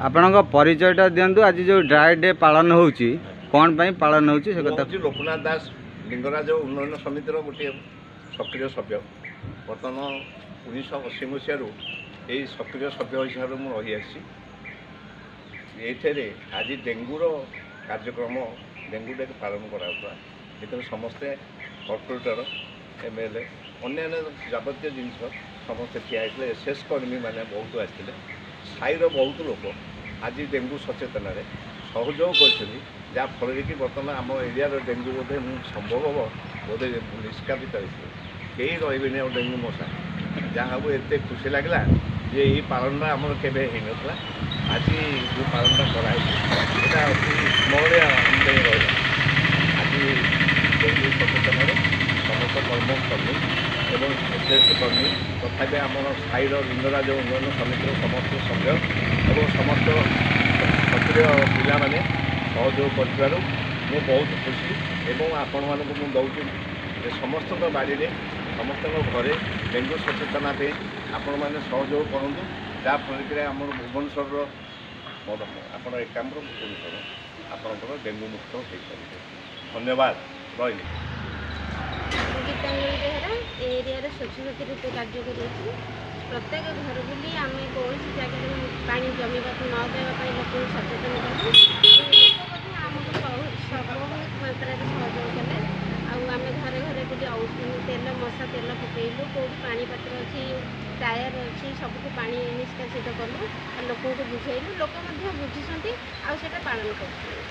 ଆପଣଙ୍କ ପରିଚୟଟା ଦିଅନ୍ତୁ। ଆଜି ଯେଉଁ ଡ୍ରାଏ ଡେ ପାଳନ ହେଉଛି, କ'ଣ ପାଇଁ ପାଳନ ହେଉଛି ସେ ମୁଁ କଥା। ହେଉଛି ଲୋକନାଥ ଦାସ, ଲିଙ୍ଗରାଜ ଉନ୍ନୟନ ସମିତିର ଗୋଟିଏ ସକ୍ରିୟ ସଭ୍ୟ। ବର୍ତ୍ତମାନ 1980 ମସିହାରୁ ଏହି ସକ୍ରିୟ ସଭ୍ୟ ହିସାବରେ ମୁଁ ରହିଆସିଛି। ଏଇଥିରେ ଆଜି ଡେଙ୍ଗୁର କାର୍ଯ୍ୟକ୍ରମ, ଡେଙ୍ଗୁ ଡେ ପାଳନ କରାଯାଉଥିଲା। ଏଥିରେ ସମସ୍ତେ କର୍ପୋରେଟର, ଏମଏଲଏ, ଅନ୍ୟାନ୍ୟ ଯାବତୀୟ ଜିନିଷ ସମସ୍ତେ ଠିଆ ହେଇଥିଲେ। ଏସ୍ ଏସ୍ କର୍ମୀମାନେ ବହୁତ ଆସିଥିଲେ। ସାହିର ବହୁତ ଲୋକ ଆଜି ଡେଙ୍ଗୁ ସଚେତନାରେ ସହଯୋଗ କରିଛନ୍ତି, ଯାହାଫଳରେ କି ବର୍ତ୍ତମାନ ଆମ ଏରିଆର ଡେଙ୍ଗୁ ବୋଧେ ମୁଁ ସମ୍ଭବ ହେବ ବୋଧେ ନିଷ୍କାପିତ ହେଇଯିବ, କେହି ରହିବେନି ଆଉ ଡେଙ୍ଗୁ ମଶା। ଯାହା ହଉ, ଏତେ ଖୁସି ଲାଗିଲା ଯେ ଏଇ ପାଳନଟା ଆମର କେବେ ହେଇନଥିଲା। ଆଜି ଯେଉଁ ପାଳନଟା କରାହେଇଛି, ଏଇଟା ଅତି ସ୍ମରଣୀୟ ଆମ ପାଇଁ ରହିଲା। ଆଜି ଡେଙ୍ଗୁ ସଚେତନରେ ସମସ୍ତ କର୍ମକର୍ମୀ ଏବଂ ଏସ୍ ଏସ୍ କର୍ମୀ, ତଥାପି ଆମର ସାହିର ଲିଙ୍ଗରାଜ ଉନ୍ନୟନ ସମିତିର ସମସ୍ତ ସଭ୍ୟ ଏବଂ ସମସ୍ତ ସକ୍ରିୟ ପିଲାମାନେ ସହଯୋଗ କରିଥିବାରୁ ମୁଁ ବହୁତ ଖୁସି। ଏବଂ ଆପଣମାନଙ୍କୁ ମୁଁ ଦେଉଛି ଯେ ସମସ୍ତଙ୍କ ବାଡ଼ିରେ, ସମସ୍ତଙ୍କ ଘରେ ଡେଙ୍ଗୁ ସଚେତନା ପାଇଁ ଆପଣମାନେ ସହଯୋଗ କରନ୍ତୁ, ଯାହାଫଳରେ କି ଆମର ଭୁବନେଶ୍ୱରର, ଆପଣ ଏକାମ୍ର ଭୁବନେଶ୍ୱର ଆପଣଙ୍କର ଡେଙ୍ଗୁ ମୁକ୍ତ ହୋଇପାରିବ। ଧନ୍ୟବାଦ, ରହିଲି। ମୁଁ ଗୀତାଞ୍ଜଳି ବେହେରା, ଏ ଏରିଆରେ ସ୍ୱଚ୍ଛସାଥୀ ରୂପେ କାର୍ଯ୍ୟ କରୁଅଛି। ପ୍ରତ୍ୟେକ ଘର ବୁଲି ଆମେ କୌଣସି ଜାଗାରେ ପାଣି ଜମିବାକୁ ନ ଦେବା ପାଇଁ ଲୋକଙ୍କୁ ସଚେତନ କଲୁ। ଆଉ ଲୋକ ମଧ୍ୟ ଆମକୁ ବହୁତ ମାତ୍ରାରେ ସହଯୋଗ କଲେ। ଆଉ ଆମେ ଘରେ ଘରେ ବୁଲି ତେଲ, ମଶା ତେଲ ପକାଇଲୁ। କେଉଁଠି ପାଣି ପାତ୍ର ଅଛି, ଟାୟାର ଅଛି, ସବୁକୁ ପାଣି ନିଷ୍କାସିତ କଲୁ ଆଉ ଲୋକଙ୍କୁ ବୁଝେଇଲୁ। ଲୋକ ମଧ୍ୟ ବୁଝିଛନ୍ତି ଆଉ ସେଇଟା ପାଳନ କରୁଛନ୍ତି।